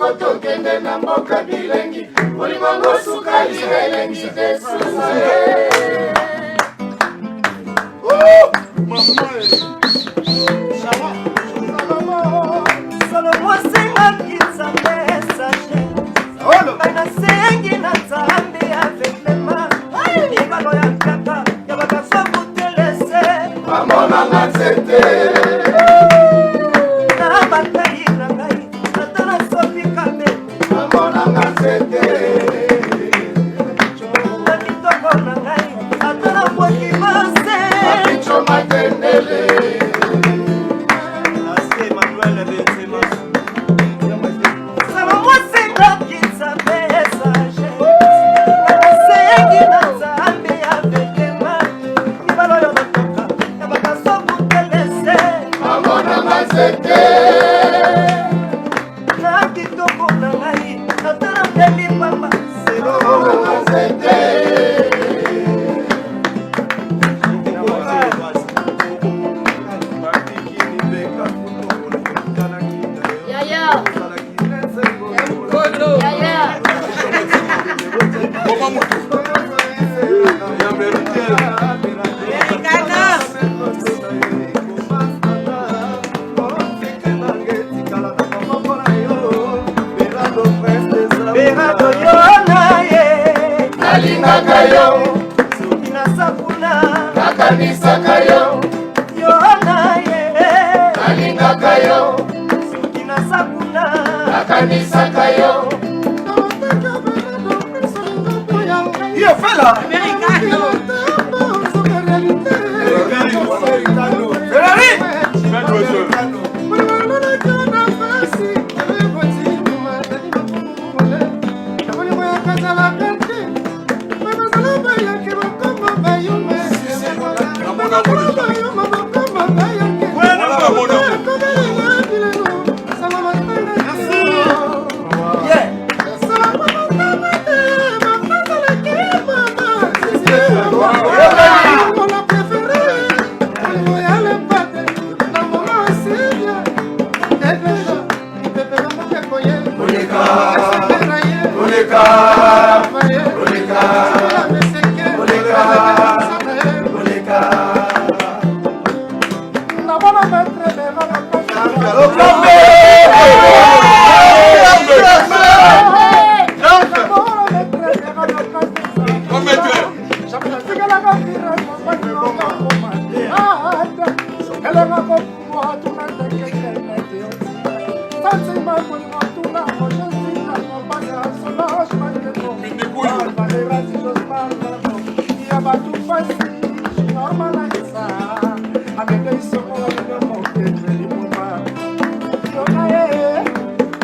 moko tokende na mboka bilengi bolingo ngo sukali elengi te susa. Salomo asengaki Nzambe sage, ngai nasengi na Nzambe aveglema mibalo ya kaka ya bakazwa kotelese. Bamonanga nzete. Na batai na ngai ata nasopi kambe. Bamonanga nzete. Na kitoko na ngai ata nabwaki mase. Mapicho matendele. Salomo asengaki Nzambe sage, ngai nasengi na Nzambe aveglema mibalo ya batoka ya bakazwa kotelese. Bamonanga nzete. Na kitoko na ngai ata napeli pamba selo. Bamonanga nzete. Yaya. Yaya. Berado yo na ye. Nalingaka yo. Soki naza kuna. Nakanisaka yo. Yo na ye. Nalingaka yo. Soki naza kuna. Nakanisaka yo. Iyo fela. Ferrari. Oleka. Oleka. Oleka. Oleka. Oleka.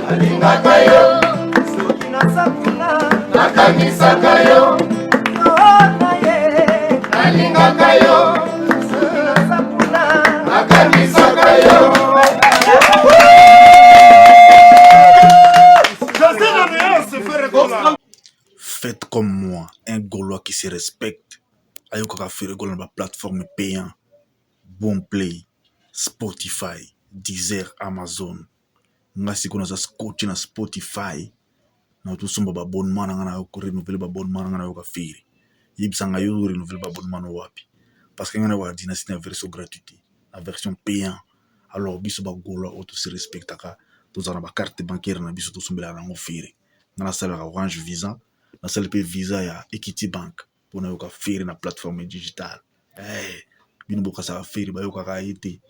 Nalingaka yo. Soki naza kuna. Nakanisaka yo. Yo na ye. Nalingaka yo. Soki naza kuna. Nakanisaka yo. Faites comme moi, un Gaulois qui se respecte. Ayokaka Ferre Gola na ba plateforme payant, Boomplay, Spotify, Deezer, Amazon. Nga sikoyo naza scotché na Spotify. Na tosomba ba abonnement na nga, na renouveler ba abonnement na nga, nayoka Ferre. Yebisa nga, yo renouveler ba abonnement no wapi? Parce que nga nayoka Dynastie na version gratuite, na version payant. Alors biso ba Gaulois oyo tose respectaka, tozala na ba carte bancaire na biso, tosombelaka yango Ferre. Nga nasalaka Orange Visa, nasali mpe Visa ya Equity Bank mpo nayoka Ferre na plateforme digitale. Hey, bino bokasaka Ferre bayokaka ye te,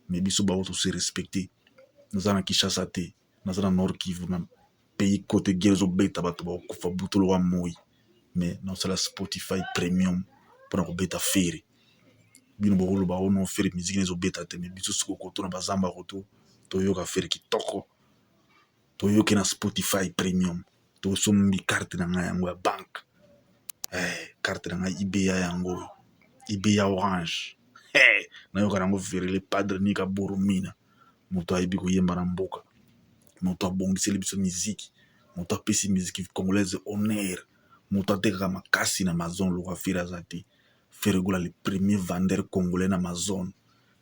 mais biso bango tose respecte. Naza na Kinshasa te, naza na Nord Kivu, na pays côté guerre ezobeta, bato bakokufa butu lokola moi, mais nasala Spotify Premium mpona kobeta Ferre. Bino bokoloba ono Ferre musique ezobeta te, mais biso sikoyo koto na bazamba koto toyoka Ferre kitoko, toyoki na Spotify Premium. Tosombi carte na ngai yango ya banque, eh, carte na ngai IBA yango oyo, IBA Orange. Hey, nayoka yango Ferre le Padre Nika Boromina, moto ayebi koyemba na mboka, moto abongiseli biso miziki, moto apesi miziki congolaise honneur, moto atekaka makasi na Amazon lokola Ferre aza te. Ferre Gola, le premier vendeur congolais na Amazon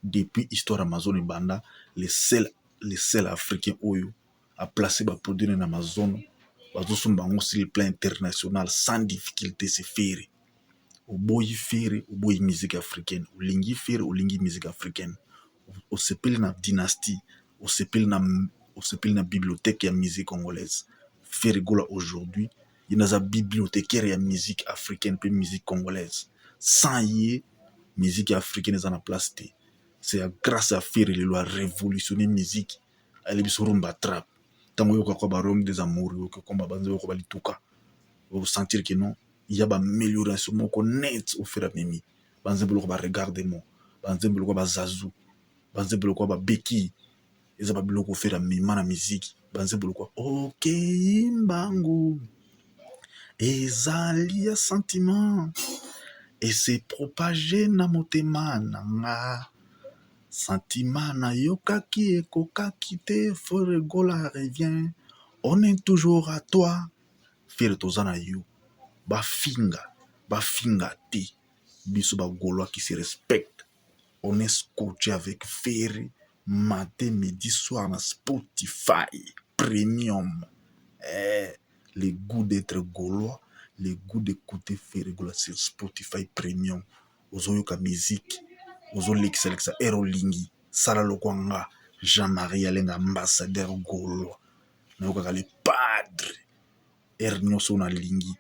depuis histoire Amazon ebanda, le seul africain oyo. A placer ba produits na Amazon, bazosomba yango sur le plan international sans difficulté. C'est Ferre. Oboyi Ferre, oboyi musique africaine. Olingi Ferre, olingi musique africaine. Osepeli na dynastie, osepeli na bibliothèque ya musique congolaise. Ferre Gola aujourd'hui, ye naza bibliothécaire ya musique africaine mpe musique congolaise. Sans ye, musique africaine eza na place te. C'est grâce à Ferre lelo a révolutionné musique. Ayeli biso rumba trap. Ntango oyokaka ba Royaume des Amours, oyoka komba banzembo yoko balituka, osentir que non, il y a ba amélioration moko net oyo Ferre amemi. Banzembo lokola ba Regarde moi, banzembo lokola bazazu, banzembo lokola babeki, eza babiloko Ferre amema na musique. Banzembo lokola Okei mbangu, ezali ya sentiment ese propage na motema na nga, sentiment nayokaki ekokaki te. Ferre Gola revient, on est toujours à toi. Ferre, toza na yo. Bafinga, bafinga te, biso bagaulois qui se respecte, on est scotché avec Ferre matin, midi, soir na Spotify Premium. Eh, le goût d'être gaulois, le goût d'écouter Ferre Gola sur Spotify Premium. Ozoyoka musique, ozolekisa-lekisa ere olingi. Sala lokwa nga Jean-Marie Alenga, ambassadeur gaulois, nayokaka le padre ere nyonso nalingi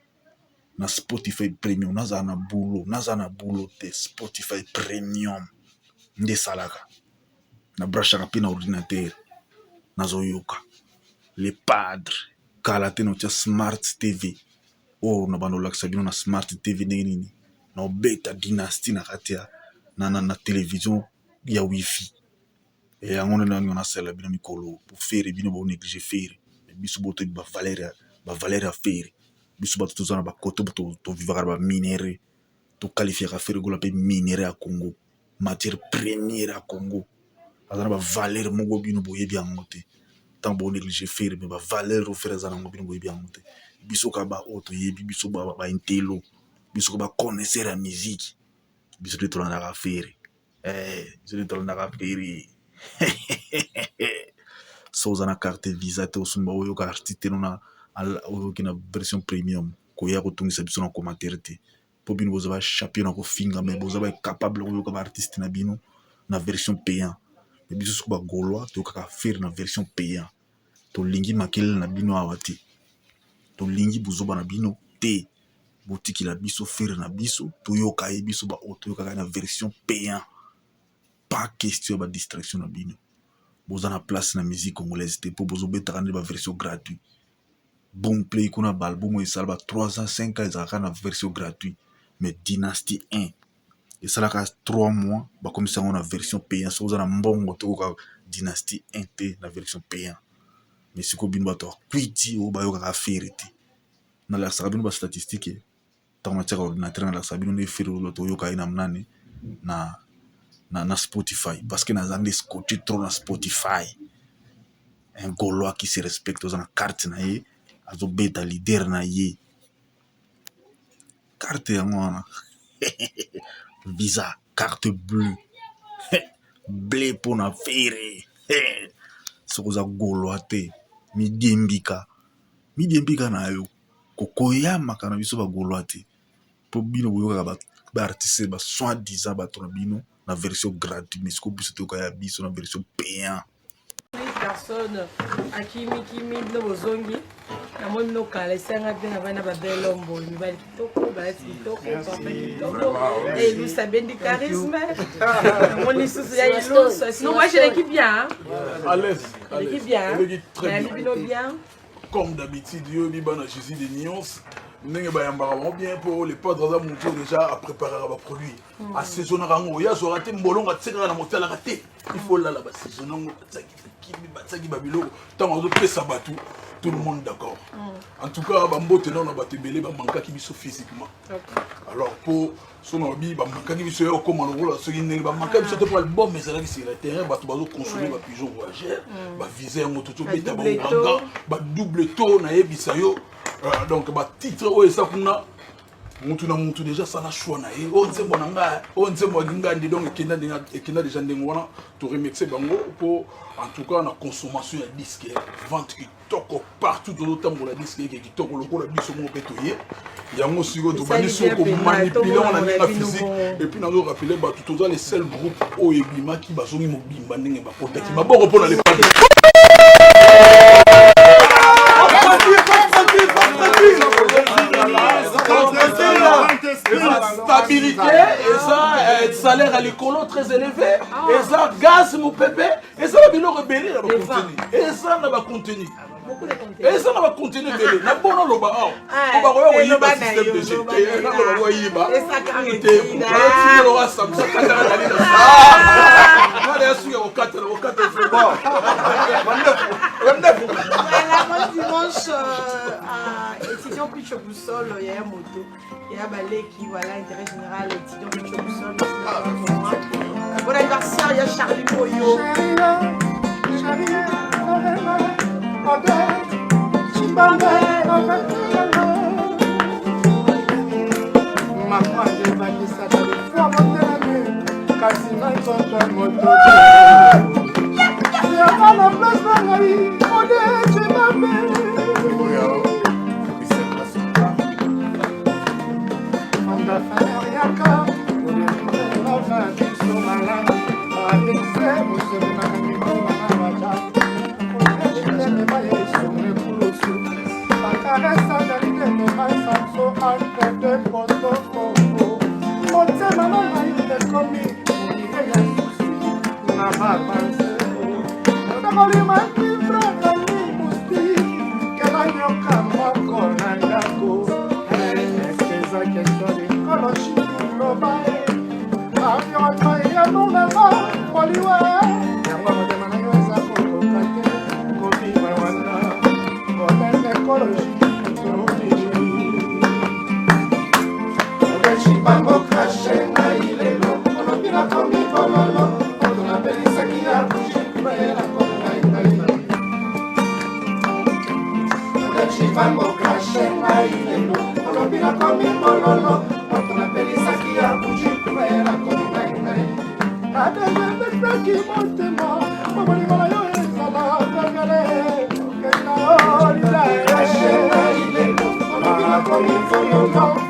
na Spotify Premium. Nazala na bulo, nazala na bulo te, Spotify Premium nde esalaka na brachaka mpe na ordinateur nazoyoka le padre. Kala te naotia Smart TV oyo na bando olakisa bino na Smart TV ndenge nini naobeta dynastie na kati ya na télévision ya wifi. Yango nde nalinga nasalela bino mikolo po Ferre. Bino bonéglige Ferre, biso botoyebi bavaleur ya Ferre. Biso bato toza na bakoto, tovivaka na baminerais, toqualifiaka Ferre Gola mpe minerai ya Congo, matière première ya Congo. Aza na bavaleur moko, bino boyebi yango te. Ntango bonéglige Ferre, mais bavaleur oyo Ferre aza nango, bino boyebi yango te. Biso kaka baoyo toyebi, biso baintello, biso kaka baconnaisseur ya musique, biso nde tolandaka Ferre. Biso nde tolandaka Ferre. So oza na carte Visa te, osomba oyoka artiste no na oyoki na version premium, koya kotungisa biso na commentaire te, mpo bino boza bachampion na kofinga, mais boza baincapable koyoka baartiste na bino na version payant. Mais biso soki bagaulois, toyokaka Ferre na version payant. Tolingi makelele na bino awa te, tolingi bozoba na bino te. Botikela biso Ferre na biso, toyoka ye. Biso baoyo toyokaka na version payant, pas question ya badistraction na bino. Boza na place na musique congolaise te, mpo bozobetaka nde baversion gratuit. Boomplay kuna, baalbum oyo esala ba 3 ans, 5 ans, ezalaka na version gratuit, mais Dynastie 1 esalaka 3 mois, bakomisa yango na version payant. Soki oza na mbongo, tokoka Dynastie 1 te na version payant. Mais sikoyo bino bato ya kwiti oyo bayokaka Ferre te, nalakisaka bino bastatistique. Ntango natiaka ordinateur, nalakisaka bino nde Ferre oyo toyoka ye na nani na Spotify, parce que naza nde scotché trop na Spotify. Un gaulois qui se respecte oza na carte na ye, azobeta leader na ye carte yango wana, Visa carte bleu bleu mpona Ferre. Soki oza gaulois te, midiembika, midiembika na yo, kokoyamaka na biso bagaulois te, mpo bino boyokaka baartiste ba soi-disant bato na bino na version gratuit, mais sikoyo biso toyoka ya biso na version payant. Personne akimikimi, bino bozongi. Namoni bino kala, esanga mpe na bana babelombo, mibali kitoko, balati kitoko, papa kitoko, Elus abendi charisme. Namoni lisusu ya Elus. Sinon moi, je l'équipe bien. À l'aise. L'équipe bien. Très bien. Bien. Comme d'habitude, yo bana Jésus de Nuance, ndenge bayambaka bango bien, mpo le padre aza motu déjà apréparaka baproduit, asaisonnaka yango. Oyo azwaka te mbolongo, atiekaka na motalaka te. Il faut lala basaisonne yango, batiaki kimi, batiaki babiloko. Ntango azopesa bato, tout le monde d'accord. En tout cas, bambote nano na bato ebele bamankaki biso physiquement. Alors mpo so na babi bamankaki biso, ya okóma lokola soki ndenge bamankaki biso te, mpo album ezalaki sur le terrain, bato bazoconsommer, bapigeon voyageur bavisa yango, tozobeta banganga badouble to nayebisa yo. Donc batitre oyo eza kuna. Mutu na mutu déjà asala choix na ye. Oyo nzembo na ngai, oyo nzembo ya ngandi. Donc ekenda ndenge ekenda déjà ndenge wana. Toremercie bango mpo en tout cas na consommation ya disque, vente kitoko partout tozotambola, disque eke kitoko lokola biso moko mpe toye yango. Sikoyo tobandi sikoyo komanipuler ngo na ndenge ya physique. Et puis nazo rappeler bato, toza le seul groupe oyo ebimaki, bazongi mobimba ndenge bakotaki. Maboko mpona le Padre. Stabilité eza, salaire ya likolo très élevé eza, gaz mopepe eza, na biloko ebele na bacontenu eza, na bacontenu eza, na bacontenu ebele. Na bona oloba awa po bakoya koyiba système de jeu te. Naloba koyiba te, alotikoloka samsa kataka nali na ngana ya suki ya kokatana kokata vraiment. Voilà, bon dimanche à étudiant Picho Boussole, Yaya Moto, Yaya Baleki, voilà, intérêt général, étudiant Picho Boussole, pour moi. Bon anniversaire, il y a Charlie Boyo. Chérie, Odette, Chimbambe, mama ebakisaka lifwa motelemi, kasi na nzoto moto yaka na place na ngai. Odette Chimbambe, homme d'affaires, yaka olelova biso malamu. Arise moselemaka mitema na baja koeemema yesu ekulusu bakaresa dalidemema samso entre deux poteaux. Motema na ngai ekomi molile ya souci na bapense nakolima kifre ngai moustique kela nyoka moko na ndako. Eske eza question d'écologie? Loba environnement ya monanga koliwa yango. Motema na yo eza kokoka te kovivre wana problème d'écologie. Obeshibambo crache ngai lelo, olobi nakomi bololo. Moto napelisaki ya bougie bayela ngai ngai. Obeshibambo crache ngai lelo, olobi nakomi bololo. Moto napelisaki ya bougie bayela ngai ngai. Nadezepesaki motema mobolimo na yo ezala pengele okenda olila. Crache ngai lelo, olobi nakomi bololo.